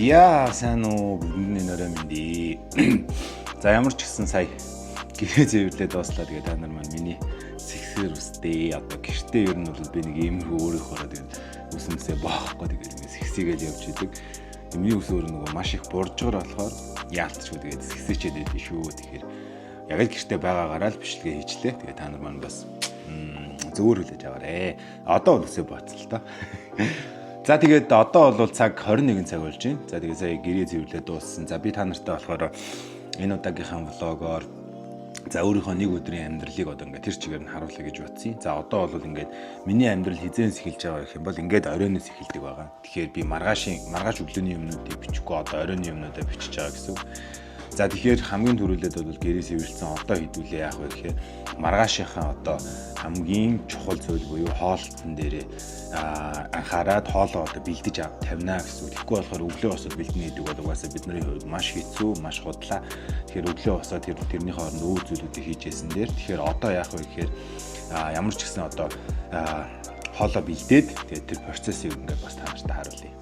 Яа, сайн уу, бүгдэнд нь орой мэнд ээ. За, ямар ч гэсэн сая гэрээ зэвэрлээ дууслаа. Тэгээ та нар маань миний сэгсэр үстэй. Одоо гэртээ ер нь бол би нэг иймэрхүү өөрийнхөөрөө тэгээд үсэмсээ боохгүй, тэгээд ингэ сэгсийгээл явж идэг. Миний ус өөр нөгөө маш их буржгар болохоор яалтчгүй тэгээд сэгсээчээд байдیں шүү. Тэгэхээр яг л гэртээ байгаагаараа л бичлэгээ хийчлээ. Тэгээ та нар маань бас зөвөр хүлээж аваарэ. Одоо бол үсээ бооцсон л тоо. За, тэгээд одоо бол цаг 21 цаг болж байна. За, тэгээд сая гэрээ зэвэрлээ дууссан. За, би та нартай болохоор энэ удаагийнхаа vlog оор за өөрийнхөө нэг өдрийн амьдралыг одоо ингээд тэр чигээр нь харуулъя гэж бодсон. За, одоо бол ингээд миний амьдрал хэзээнээс эхэлж байгаа гэх юм бол ингээд оройноос эхэлдэг байгаа. Тэгэхээр би маргааш өглөөний юмнуудыг бичихгүй, одоо оройн юмнуудаа бичиж байгаа гэсэн үг. За, тэгэхээр хамгийн түрүүлээд бол гэрээ сэвэрлсэн, одоо хэдүүлээ яах вэ гэхээр маргаашийнхаа одоо хамгийн чухал зүйл буюу хоолтон дээрээ анхаарад хоолоо одоо бэлдэж тавина гэсэн үг. Тэгэхгүй болохоор өглөө босоод бэлдэнэ гэдэг бол угаасаа бидний хувьд маш хэцүү, маш худлаа. Тэгэхээр өглөө босоод тэрний хооронд өөр зүйлүүдийг хийж яасан дээр, тэгэхээр одоо яах вэ гэхээр ямар ч гэсэн одоо хоолоо бэлдээд, тэгээд тэр процессыг ингээд бас та нартай харуулъя.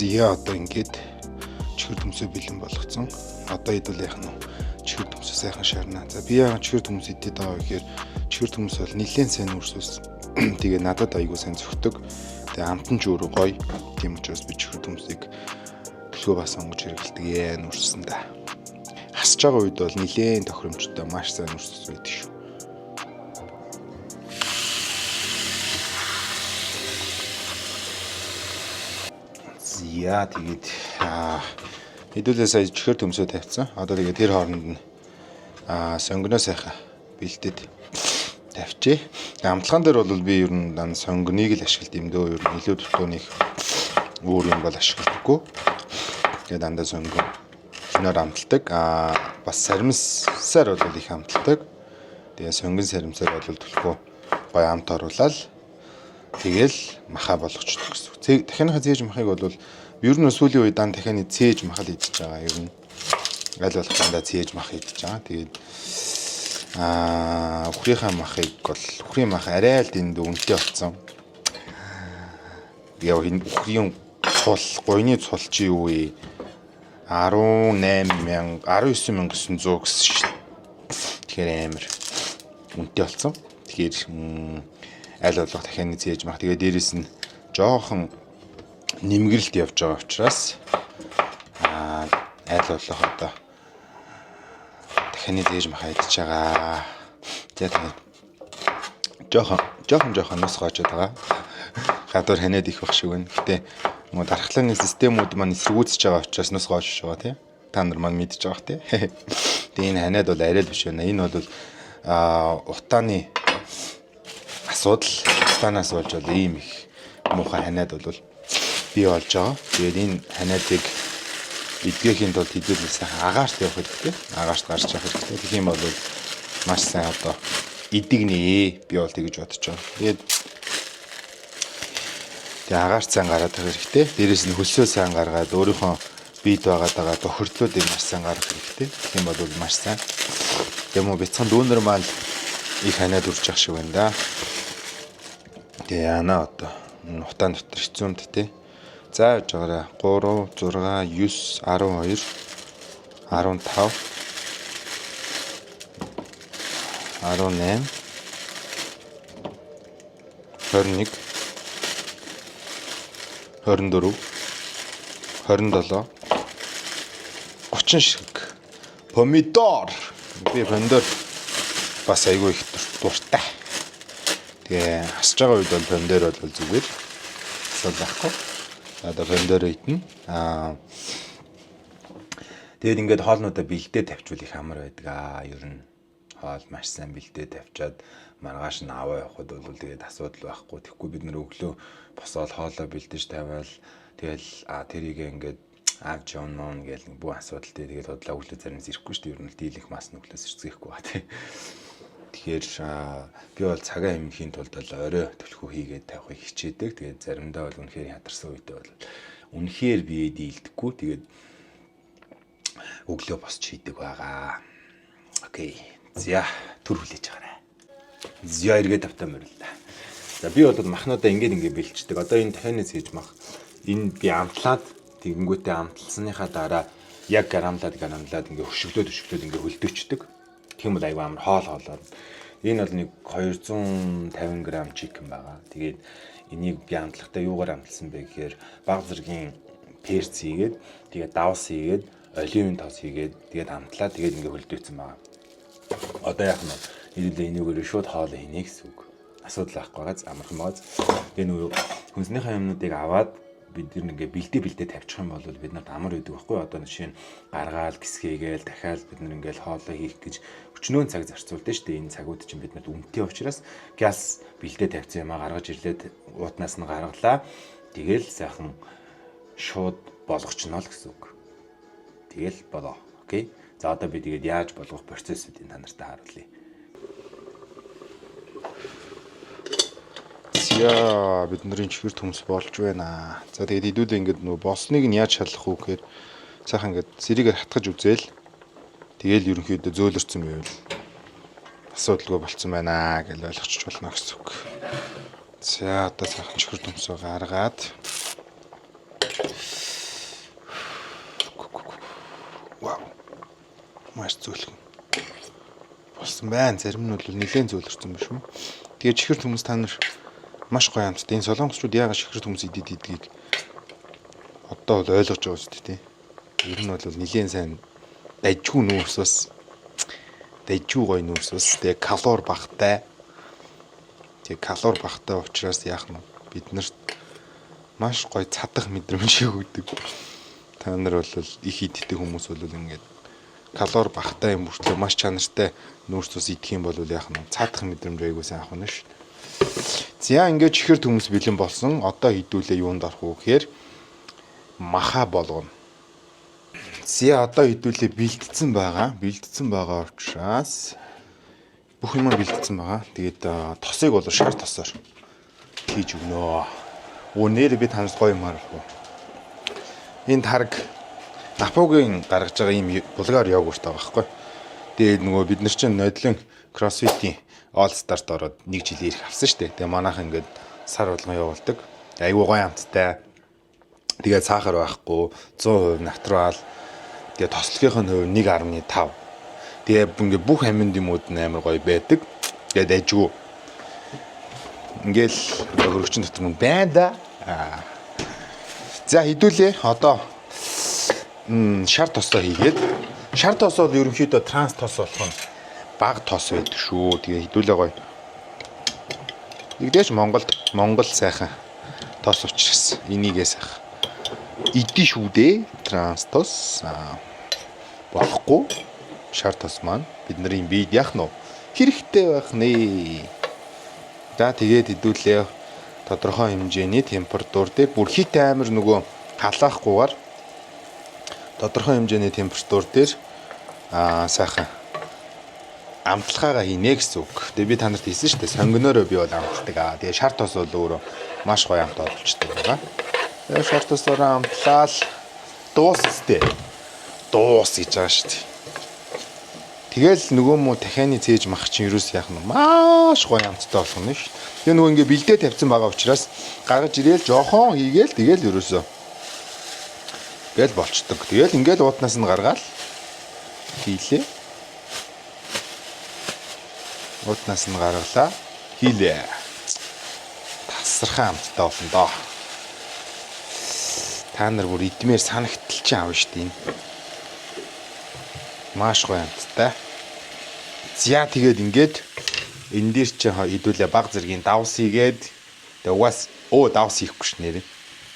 Зя, одоо ингээд чихэр төмсөө бэлэн болгоцсон. Одоо хэдүүл яах нь чихэр төмсөө сайхан шарна. За, би яагаад чихэр төмс идээд байгаа вэ гэхээр чихэр төмс бол нэлээд сайн нүрс ус. Тэгээ надад айгүй сайн зөхдөг. Тэгээ амт нь ч өөрөө гоё. Тийм учраас би чихэр төмсийг төлхөө бас сонгож хэрэглэдэг ээ нүрсэндээ. Хасж байгаа үед бол нэлээд тохиромжтой, маш сайн нүрс ус байдаг шүү. За, тэгээд хэдүүлээ сая чихэр төмсөө тавьсан. Одоо тэгээд тэр хооронд нь сонгиноо сайхан бэлдээд тавьчээ. Амтлагаан дээр бол би ер нь дан сонгиныг л ашиглад юм дөө. Ер нь илүү дутуу нэг өөр юм бол ашигладаггүй. Тэгээд дандаа сонгино шинээр амталдаг. Бас саримсаар бол их амталдаг. Тэгээд сонгин саримсаар бол төлхөө гоё амт оруулаад тэгэл маха болгочдөг гэсэн үг. Дахианыхаа цээж махыг бол ер нь сүүлийн үед дан дахианы цээж мах л идчихэж байгаа. Ер нь аль болох дандаа цээж мах идчихэж байгаа. Тэгээд үхрийнхаа махыг бол үхрийн мах арай л дэнд үнэтэй болсон. Тэгээ энэ үхрийн цул, гуйны цул чи юу вэ? 18 мянга, 19,900 гэсэн шүү дээ. Тэгэхээр амар үнэтэй болсон. Тэгэхээр аль болох дахианы цээж мах. Тэгээ дээрэс нь жоохон нэмгэрэлт явж байгаа учраас аль болох одоо дахианы цээж мах идэж байгаа. За, тэгээд жоохон жоохон жоохон нус гоожод байгаа. Гадуур ханиад их бах шиг байна. Гэтэ нөгөө дархлааны системүүд маань эсэргүүцэж байгаа учраас нус гоожж байгаа, тий. Та нар маань мэдж байгаа тий. Тэгээ энэ ханиад бол арай л биш байна. Энэ бол утааны асуудал, утаанаас болж бол ийм их муухай ханиад бол бий болж байгаа. Тэгээд энэ ханиадыг эдгэхийн тулд хэдүүлээ сайхан агаарт явах хэрэгтэй. Агаарт гарч явах хэрэгтэй. Тэгэх юм бол маш сайн одоо эдгэнэ. Би бол тэгэж бодож байгаа. Тэгээд агаар сайн гараад авах хэрэгтэй. Дээрээс нь хөлсөө сайн гаргаад өөрийнхөө Бид байгаад байгаа бохирдлуудыг маш сайн гаргах хэрэгтэй. Тэгэх юм бол маш сайн. Гэм үү бяцхан дүүнер маань их ханиад үрж ах шиг байна да. Тэгээ яана одоо нутаан дотор хэцүү юм тэ. За явж байгаарай. 3 6 9 12 15 18 21 24 27 30 ширхэг помидор. Би помидор бас айгүй их дуртай. Тэгээ хасж байгаа үед бол помидор бол зүгээр. Асуудал байхгүй. Одоо помидор идэнэ. Тэгээд ингээд хоолнуудаа бэлдээ тавьчвал их амар байдаг аа. Ер нь хоол маш сайн бэлдээ тавьчаад маргааш нь аваа явахад бол тэгээд асуудал байхгүй. Тэгэхгүй бид нэр өглөө босоод хоолоо бэлдэж тавиал тэгэл тэрийг ингээд авч явна мөн гэл бүх асуудал тий. Тэгээд бодлоо өглөө зарим ирэхгүй шүү дээ. Ер нь л дийлэх мас нь өглөөс ирцгээхгүй ба тий. Тэгэхээр би бол цагаа хэмнэхийн тулд бол орой түлхүү хийгээд тавихыг хичээдэг. Тэгээд заримдаа бол үнэхээр ядарсан үедээ бол үнэхээр бие дийлдэхгүй. Тэгээд өглөө босч хийдэг байгаа. Окей. За түр хүлээж байгаарай. За эргээд тавтаа мориллаа. За би бол махнуудаа ингээд ингээд бэлчдэг. Одоо энэ дахианы цээж мах энэ би амтлаад тэгэнгүүтээ амталсныхаа дараа яг грамлаад грамлаад ингээд хөшөглөөд хөшөглөөд ингээд хөлдөөчдөг. Тэгэх юм бол айгүй амар хоол хоолоор. Энэ бол нэг 250 г chicken байгаа. Тэгээд энийг би амтлахдаа юугаар амтлсан бэ гэхээр баг зэргийн перц хийгээд тэгээд давс хийгээд оливын тос хийгээд тэгээд амтлаа тэгээд ингээд хөлдөөцсөн байгаа. Одоо яах нь вэ? Хэдүүлээ энийгээр шууд хоол хийнэ гэсэн үг. Асуудал байхгүй байгааз амархан байгааз. Тэгээ нөгөө хүнснийхээ юмнуудыг аваад бид нар ингээ бэлдээ бэлдээ тавьчих юм бол бид нарт амар байдаг байхгүй юу? Одоо жишээ нь гаргаал гисгээгээл дахиад бид нар ингээл хоолоо хийх гэж өчнөөн цаг зарцуулдаг шүү дээ. Энэ цагууд чинь бид нарт үнэтэй учраас газ бэлдээ тавьсан юмаа гаргаж ирлээд уутнаас нь гаргалаа. Тэгэл сайхан шууд болгочно л гэсэн үг. Тэгэл болоо. Окей. За одоо би тэгээд яаж болгох процессүүдийг та нартай харуулъя. За бидний чихэр төмс болж байна. За тэгээд хэдүүлээ ингээд нөгөө болсныг нь яаж шалгах вэ гэхээр сайхан ингээд сэрийгээр хатгаж үзээл тэгэл ерөнхийдөө зөөлөрцөн байвал асуудалгүй болцсон байна гэж ойлгочих болно гэсэн үг. За одоо сайхан чихэр төмсөө гаргаад вау маш зөөлхөн болсон байна. Зарим нь бол нэлээд зөөлөрцөн биш үү? Тэгээд чихэр төмс та нар маш гоё амттай. Энэ солонгосчууд яагаад чихэр төмс идэд идгийг одоо бол ойлгож байгаа үст тий. Ер нь бол нэлээд сайн дажгүй нүүрс бас дажгүй гоё нүүрс бас тэгээ калори багтай. Тэгээ калори багтай учраас яах нь бид нарт маш гоё цадах мэдрэмж өгдөг. Та нар бол их иддэг хүмүүс бол ингээд калори багтай юм бүртлээ маш чанартай нүүрс ус идэх юм бол яах нь цаадах мэдрэмж айгуу сайн авах нь шүү дээ. За ингээд чихэр төмс бэлэн болсон. Одоо хэдүүлээ юунд орох вэ гэхээр маха болгоно. За одоо хэдүүлээ бэлтцсэн байгаа. Бэлтцсэн байгаа учраас бүх юм бэлтцсэн байгаа. Тэгээд тосыг бол шар тосоор хийж өгнө. Өө нэр би танаас гоё юм харуулах уу. Энэ тараг Напугийн гаргаж байгаа ийм булгар йогурт байгаа байхгүй. Тэгээд нөгөө бид нар чинь нодлон CrossFit-ийн All Star-т ороод нэг жил ирэх авсан шүү дээ. Тэгээ манайхан ингээд сар болгон явуулдаг. Айгуу гоё амттай. Тэгээд сахар байхгүй, 100% натурал. Тэгээд тослогынх нь хувь 1.5. Тэгээд ингээд бүх аминд юмуд нь амар гоё байдаг. Тэгээд айжгүй. Ингээл хөрөгчин дотор мөн байна да. За хэдүүлээ одоо шар тосоо хийгээд шар тос бол ерөнхийдөө транс тос болох нь бага тос байдаг шүү. Тэгээ хэдүүлээ гоё. Нэгдээч Монголд Монгол сайхан тос учраас энийгээ сайхан идэн шүү дээ. Транс тос болохгүй шар тос маань бидний биед яах нь хэрэгтэй байх нэ. За тэгээд хэдүүлээ тодорхой хэмжээний температур дээр бүр хит амар нөгөө халаахгүйгээр тодорхой хэмжээний температур дээр сайхан амталгаагаа хийнэ гэсэн үг. Тэгээ би та нарт хэлсэн шүү дээ. Сонгиноороо би бол амталдаг. Тэгээ шар тос бол өөрөө маш гоё амт оруулцдаг байгаа. Тэгээ шар тосоор амтлаад Дуус өстэй. Дуус гэж байгаа шүү дээ. Тэгэл нөгөө муу дахианы цээж мах чинь ерөөс яах нь маш гоё амттай болох нь шүү дээ. Тэгээ нөгөө ингээ бэлдээ тавьсан байгаа учраас гаргаж ирээл жоохон хийгээл тэгэл ерөөсөө гэл болчдөг. Тэгэл ингээл уутнаас нь гаргаал хийлээ. Уутнаас нь гаргалаа. Хийлээ. Тасархан амттай болно доо. Та нар бүр идмээр санагтал чинь авна шүү дээ. Маш гоё амттай. За тэгээд ингээд энэ дээр чи хэдүүлээ баг зэргийн давс хийгээд тэгээ угаас давс хийхгүй ш нэрээ.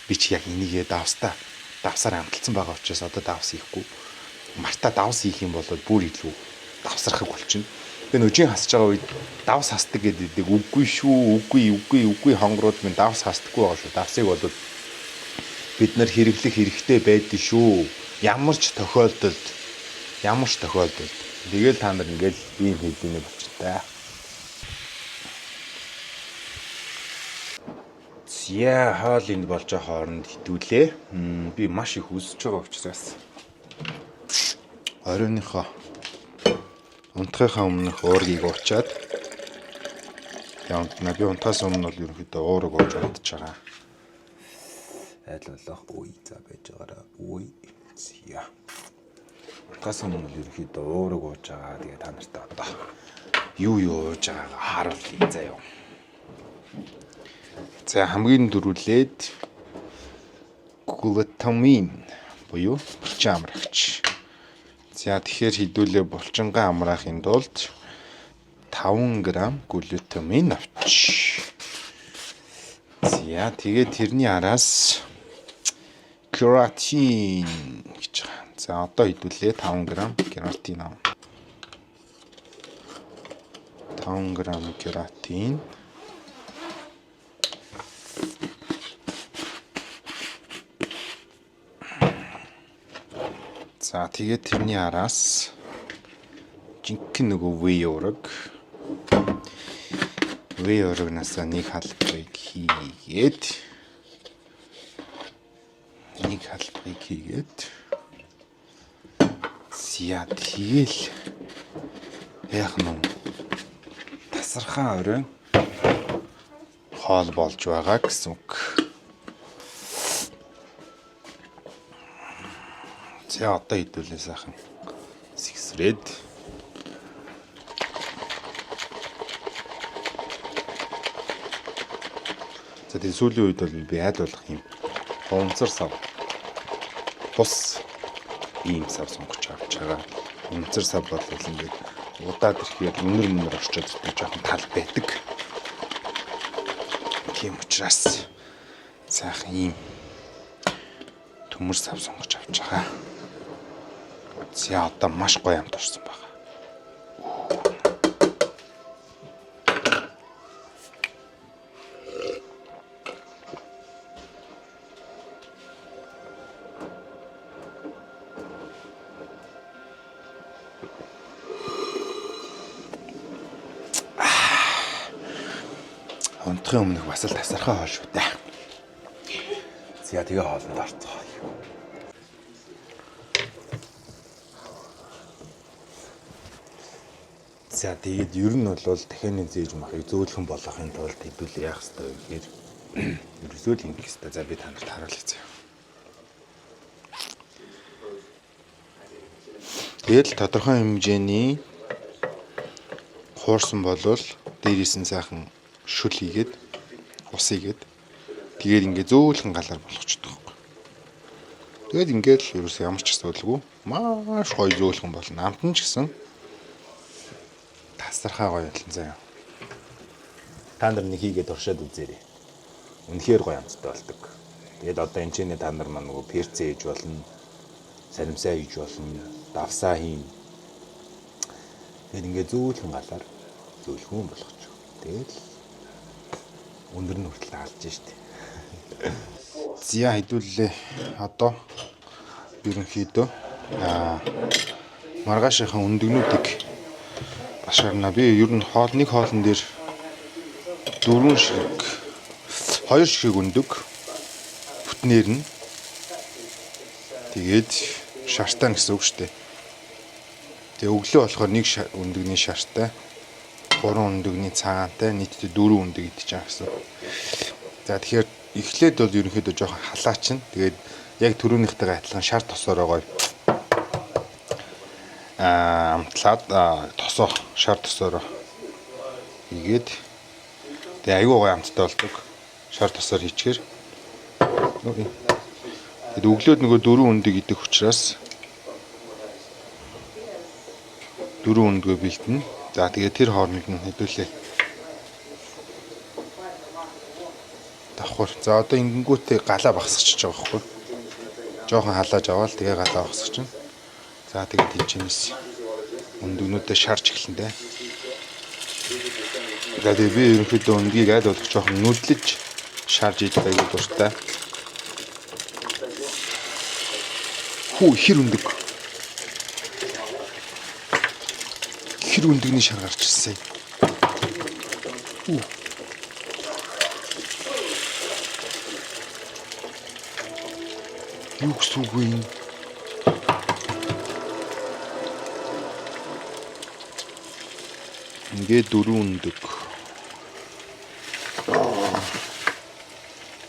Би чи яг энийгээ давстаа давсаар амталсан байгаа учраас одоо давс хийхгүй. Марта давс хийх юм бол бүр илүү давсрахыг болчихно. Тэгээ нүжин хасж байгаа үед давс хасдаг гэдэг үгүй шүү, үгүй, үгүй, үгүй хонгорууд минь давс хасдаггүй байгаа шүү. Давсыг бол бид нар хэрэглэх хэрэгтэй байдаг шүү. Ямар ч тохиолдолд ямар ч тохиолдолд тэгэл та нар ингээл ийм хэлбэний болчихтой. За хоол энд болж байгаа хооронд хитүүлээ. Би маш их үсэж байгаа учраас оройныхоо унтахынхаа өмнөх уургийг уучаад тэгээ унтна. Би унтахаас өмнө бол ерөнхийдөө уурыг ууж унтж байгаа. Айл болох үе за байж байгаараа үе. За. Унтахаас өмнө бол ерөнхийдөө уурыг ууж байгаа. Тэгээ та нартай одоо юу ууж байгаагаа харуулъя заяа. За хамгийн дөрүлээд глутамин буюу булчин амрагч. За тэгэхээр хэдүүлээ булчингаа амраахын тулд 5 г глутамин авч. За тэгээд тэрний араас кератин гэж байгаа. За одоо хэдүүлээ 5 г кератин авна. 5 г кератин. За тэгээд тэрний араас жинхэнэ нөгөө V ураг. V урагнасаа нэг халбарыг хийгээд за тэгэл яах нь тасархан оройн хоол болж байгаа гэсэн үг. За одоо хэдүүлээ сайхан сэгсрээд за тэгээ сүүлийн үед бол би аль болох юм хумцар сав бус ийм сав сонгож авч байгаа. Хумцар сав бол ингээд удаад ирэхээр үнэр мөнөр орчоод ирдэг жоохон тал байдаг. Тийм учраас сайхан ийм төмөр сав сонгож авч байгаа. За одоо маш гоё амт орсон байгаа. Унтахын өмнөх бас л тасархай хоол шүү дээ. За тэгээ хоолнд орцгоо. За тэгээд ер нь бол дахианы зээж махыг зөөлхөн болгохын тулд хэдүүл яах ёстой вэ гэхээр ерөөсөө л ингэх ёстой. За би та нарт харуулъя заяа. Тэгэл тодорхой хэмжээний хуурсан болвол дээрээс нь сайхан шүл хийгээд ус хийгээд тэгээд ингээ зөөлхөн галаар болгочихдог байхгүй. Тэгээд ингээд л ерөөсөө ямар ч асуудалгүй маш гоё зөөлхөн болно. Амт нь ч гэсэн тасархай гоё болно заяа. Та нар нэг хийгээд туршаад үзээрэй. Үнэхээр гоё амттай болдог. Тэгээд одоо энэ ч нэ та нар маань нөгөө перцээ хийж болно, саримсаа хийж болно, давсаа хийн. Тэгээд ингээ зөөлхөн галаар зөөлхөн болгочих. Тэгээд өндөр нь хүртэл алж штэ. За хэдүүлээ одоо ерөнхийдөө маргаашийнхаа өндөгнүүдийг башаарна. Би ер нь хоол нэг хоолн дээр 4 ширхэг 2 ширхэг өндөг бүтнээр нь. Тэгээд шартай гэсэн үг шүү дээ. Тэгээ өглөө болохоор нэг өндөгний шартай, 3 өндөгний цагаантай, нийтдээ 4 өндөг идэж байгаа гэсэн. За, тэгэхээр эхлээд бол ерөнхийдөө жоохон халаачин. Тэгээд яг түрүүнийхтэйгээ адилхан шар тосоороо гоё амтлаад тосоо, шар тосоороо хийгээд, тэгээ айгүй гоё амттай болдог. Шар тосоор хийчихээр. Тэгээд өглөөд нөгөө дөрвөн өндөг идэх учраас дөрвөн өндгөө бэлдэнэ. За, тэгээд тэр хооронд нь хэдүүлээ давхар. За, одоо ингэнгүүтээ галаа багасгачих байгаа байхгүй. Жоохон халааж аваад, тэгээ галаа багасгачихна. За, тэгээд тийчнээс өндөгнүүдээ шарж эхэлнэ дээ. За, тэгээ би ерөнхийдөө өндгийг аль болох жоохон нүдлэж шарж идэх аягүй дуртай. Хүү, хэр өндөг. Хэр өндөгний шар гарч ирсэн. Хүү. Юу гэсэн үг вэ энэ? Ингээд дөрвөн өндөг.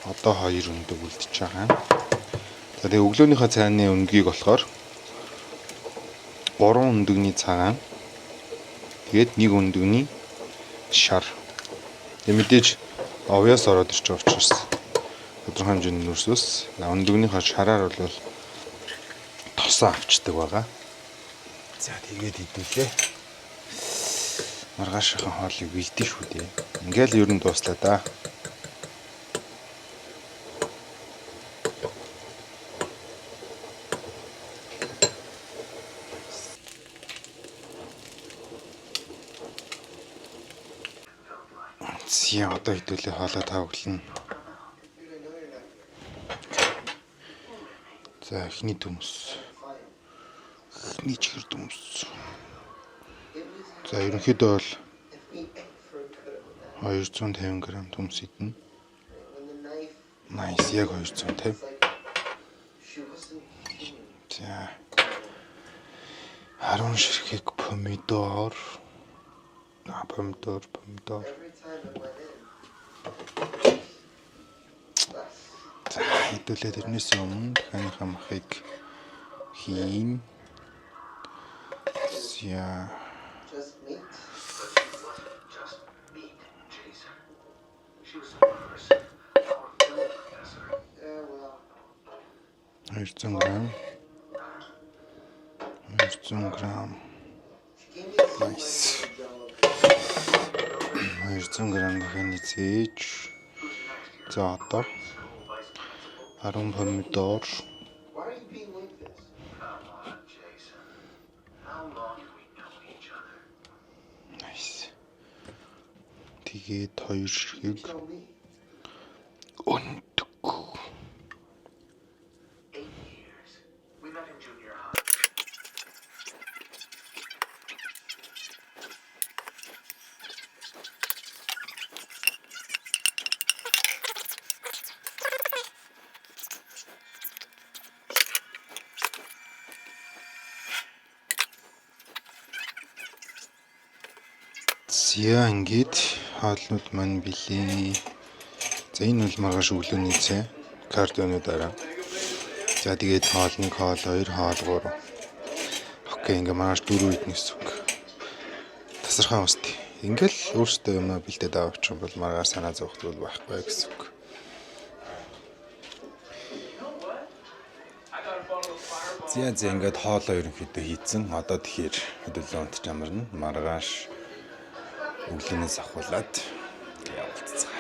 Одоо хоёр өндөг үлдчихэж байгаа. За, тэгээ өглөөнийхөө цайны өндгийг болохоор 3 өндөгний цагаан, тэгээд нэг өндөгний шар. Тэгээ мэдээж овёос ороод ирж байгаа учраас тодорхой хэмжээний нөөцөөс өндөгнийхөө шараар бол тосоо авчдаг байгаа. За, тэгээд хэдүүлээ. Маргаашийн хоолыг бэлдэн шүү дээ. Ингээл ер нь дууслаа да. За, одоо хэдүүлээ хоолой тавглана. За, эхний төмс. Эхний чихэр төмс. За, ерөнхийдөө бол 250 г төмс идэнэ. Nice, яг 250. За, 10 ширхэг помидор. А, помидор, помидор. За, хэдүүлээ тэрнээс өмнө дахианыхаа махыг хийн. За. Just meat? Just meet Jason. She was the person, our film professor. Yeah, well, 200 г. 200 г. she gave me this Nice. 200 г дахины зээж. За, одоо 10 помидор. Why are you being like this? Come on, Jason. How long have we known each other? Nice. Тэгээд хоёр ширхэг Tell me. өндөг. 8 years. We met in junior high. За, ингээд хоолнууд маань бэлээ. За, энэ бол маргааш өглөөний цай. Cardio ны дараа. За, тэгээд хоол нэг, хоол хоёр, хоол гурав. Okay, ингээ маргааш дөрөв идэнэ гэсэн үг. Тасархай уст. Ингээл өөртөө юм бэлдээд авчих юм бол маргааш санаа зовох зүйл байхгүй гэсэн үг. За, ингээд хоолоо ерөнхийдөө хийцэн. Одоо тэгэхээр хэдүүлээ унтж амарна. Маргааш өглөөнөөс ахуулаад явуулцгаая.